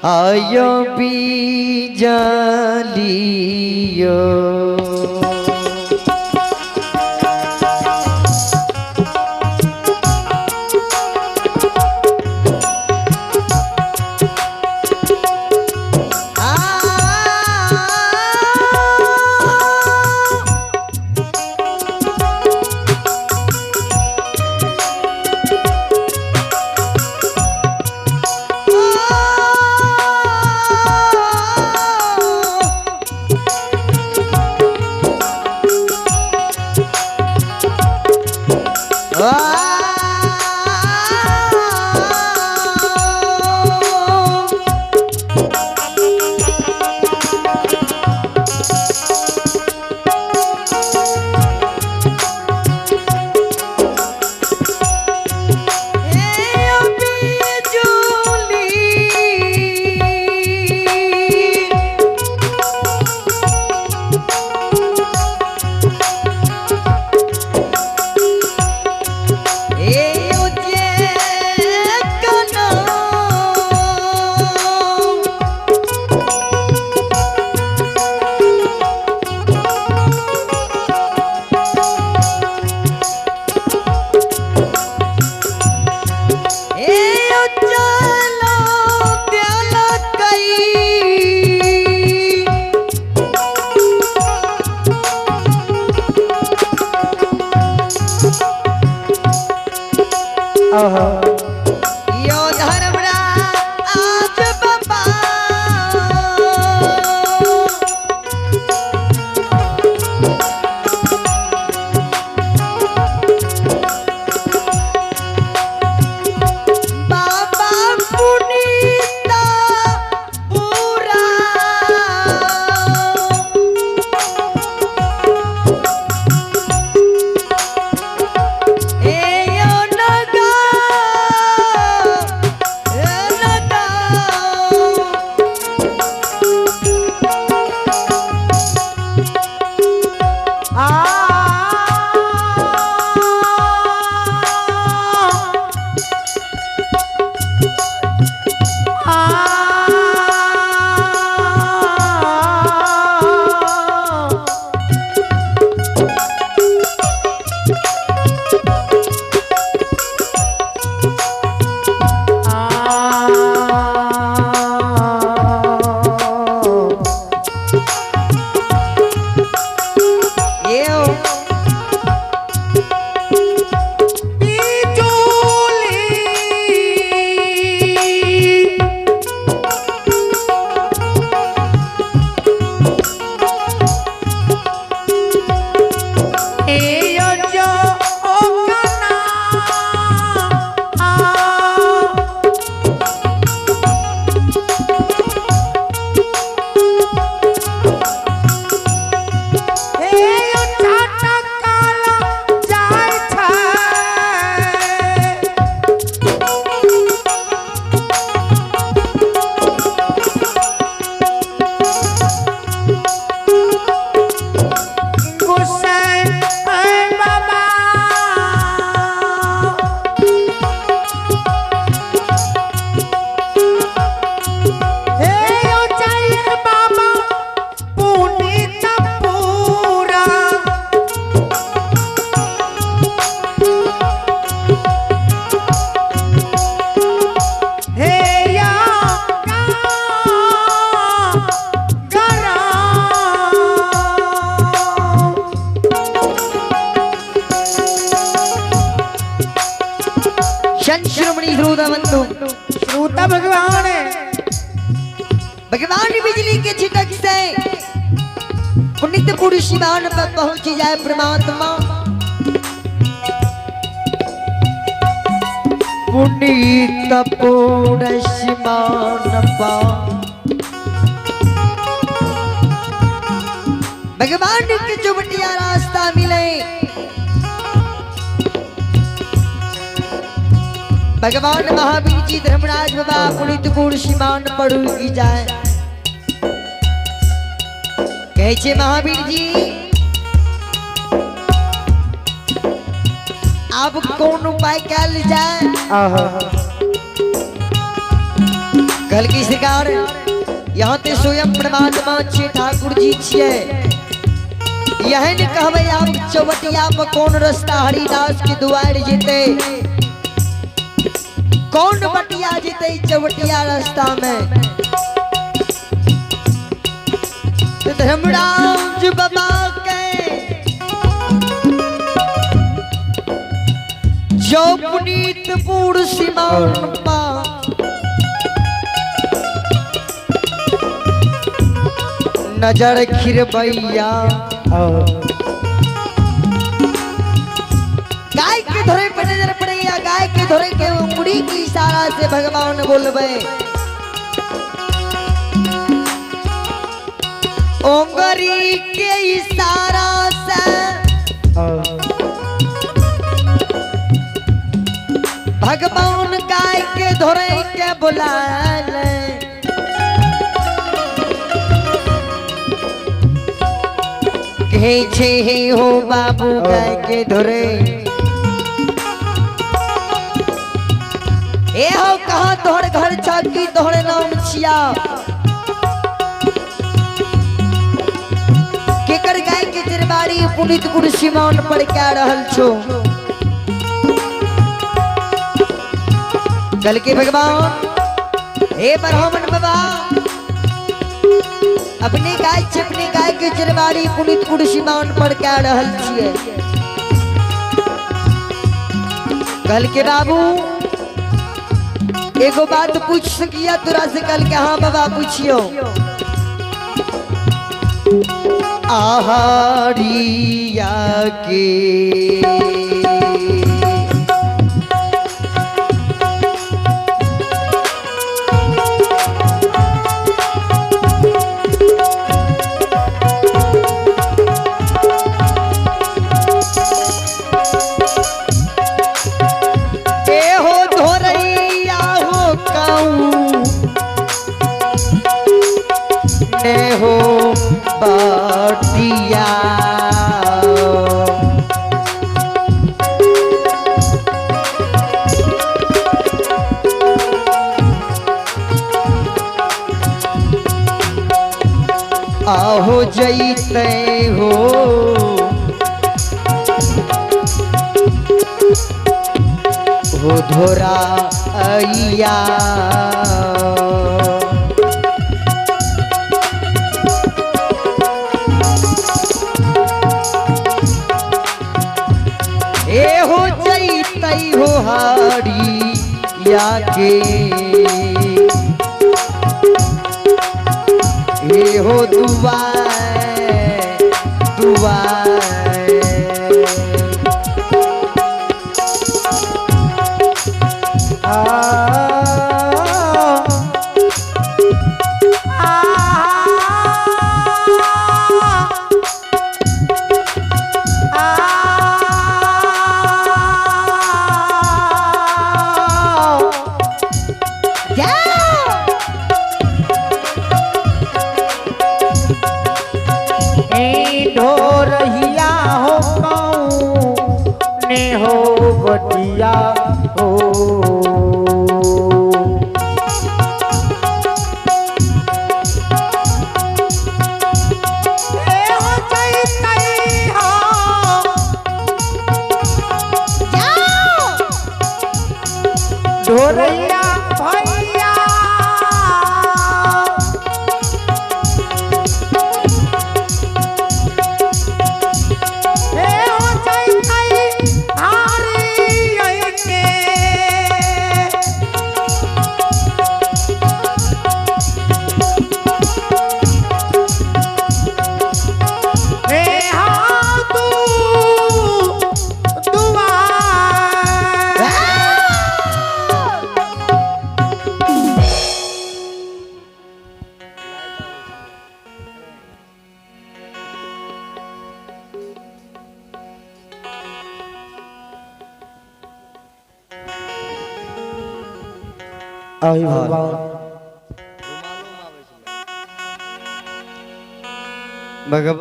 आयो बीजलियो। यो धर्मराज बाबा बाबा पुनीता पूरा श्रोता भगवान भगवान बिजली के छिटक से पुनित पुरुष मान पर पहुंच जाए परमात्मा। पुनीत पुरुष मान पा भगवान के चुबटिया रास्ता मिले। भगवान महावीर जी धर्मराज बाबा पुनीत पुरुष मान पढ़ू जाए। कहे महावीर जी अब कौन उपाय कल जाए। कहल की सरकार यहाँ ते स्वयं परमात्मा छे ठाकुर जी छिए। यह ने कहबे आप चौबटिया पर कौन रास्ता हरिदास के दुआर जेते, कौन बटिया जेते चौबटिया रास्ता में। तो धर्मराज बाबा के जो पुनीतपुर सीमान पा नजर खिरबैया। गाय के धोरे पे नजर पड़ैया, गाय के धोरे के उंगली की इशारा से भगवान बोलबे उंगली के इशारा से भगवान गाय के धोरे के बुला ले। छे हो बाबू गाय के धोरे ए हो कहा तोहर घर छा की तोहर नाम छिया, केकर गाय के चरबारी पुनीत कुर्सीमान पर क्या रहल छो। कल के भगवान हे ब्राह्मण बाबा अपने गाय छे अपने गाय के चरबारी पुनीत कुर्सीमान पर क्या रहल छिए। कल के बाबू एगो बात पूछ सकिया तोरा से। कल के हाँ बाबा पूछियो। आहारिया के हो बटिया आहो जईते हो धोरा अइया। ए हो जईतई हो हारी या के ए हो दुआए दुआए। ढोरहिया हो ने हो बटिया हो ढोरहिया भैया भगवान भगवान।